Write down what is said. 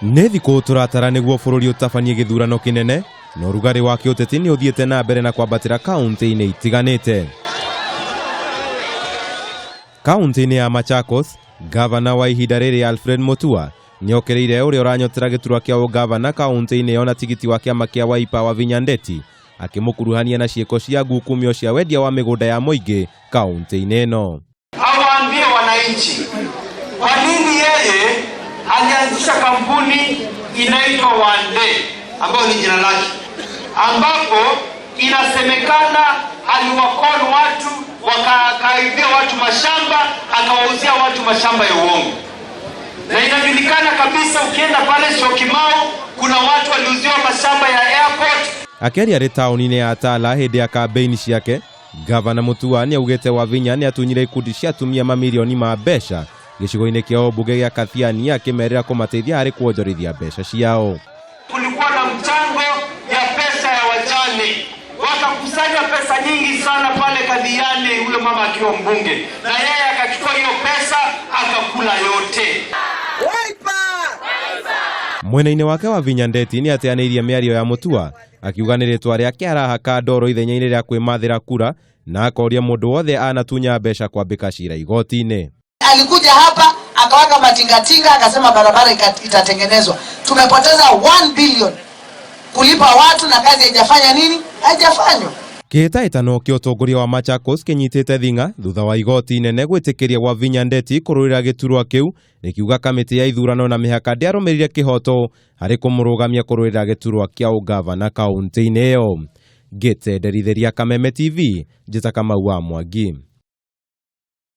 Nĩ thikũ tũratara nĩguo bũrũri ũtabanie gĩthurano kĩnene, na ũrugarĩ wa kĩũteti nĩ ũthiĩte na mbere na kwambatĩra kaunti-inĩ itiganĩte. Kaunti-inĩ ya Machakos, gavana wa ihinda rĩrĩ Alfred Mutua nĩokĩrĩire ũrĩa ũranyotera gĩturwa kĩa ũgavana kaunti-inĩ ĩyo na tigiti wa kĩama kĩa Wiper Wavinya Ndeti, akĩmũkuruhania na ciĩko cia ngukumio cia wendia wa mĩgũnda ya mũingĩ kaunti-inĩ ĩno. Awaambie wananchi kwa nini yeye alianzisha kampuni inaitwa One Day ambayo ni jina lake, ambapo inasemekana aliwakon watu wakaibia watu mashamba, akawauzia watu mashamba ya uongo, na inajulikana kabisa, ukienda pale Syokimau kuna watu waliuziwa mashamba ya airport. Akĩaria arĩ taũni-inĩ ya Tala hĩndĩ ya kambeini ciake, gavana Mutua nĩaugĩte Wavinya nĩatunyire ikundi cia atumia mamirioni ma mbeca gĩcigo-inĩ kĩa ũmbunge gĩa Kathiani, akĩmerĩra kũmateithia harĩ kuonjorithia mbeca ciao. Kulikuwa na mchango ya pesa ya wajane, wakakusanya pesa nyingi sana pale Kathiani, huyo mama akiwa mbunge, na yeye akachukua hiyo pesa akakula yote. Mwena-inĩ wake Wavinya Ndeti nĩ ateanĩirie mĩario ya Mutua, akiuga nĩ rĩtwa rĩake arahaka ndoro ithenya-inĩ rĩa kwĩmathĩra kura, na akoria mũndũ wothe anatunya mbeca kwambĩka cira igoti-inĩ. Alikuja hapa akaweka matingatinga akasema barabara itatengenezwa. Tumepoteza 1 billion kulipa watu na kazi haijafanya nini? Haijafanywa. Kĩhĩtahĩtano kĩa ũtongoria wa Machakos kĩnyitĩte thing'a thutha wa igoti inene gwĩtĩkĩria Wavinya Ndeti kũrũĩrĩra gĩturwa kĩu, rĩkiuga kamĩtĩ ya ithurano na mĩhaka ndĩarũmĩrĩire kĩhoto harĩ kũmũrũgamia kũrũĩrĩra gĩturwa kĩa ũgavana kaunti-inĩ ĩyo. Ngĩte nderithĩria Kameme TV, njĩta Kamau wa Mwangi.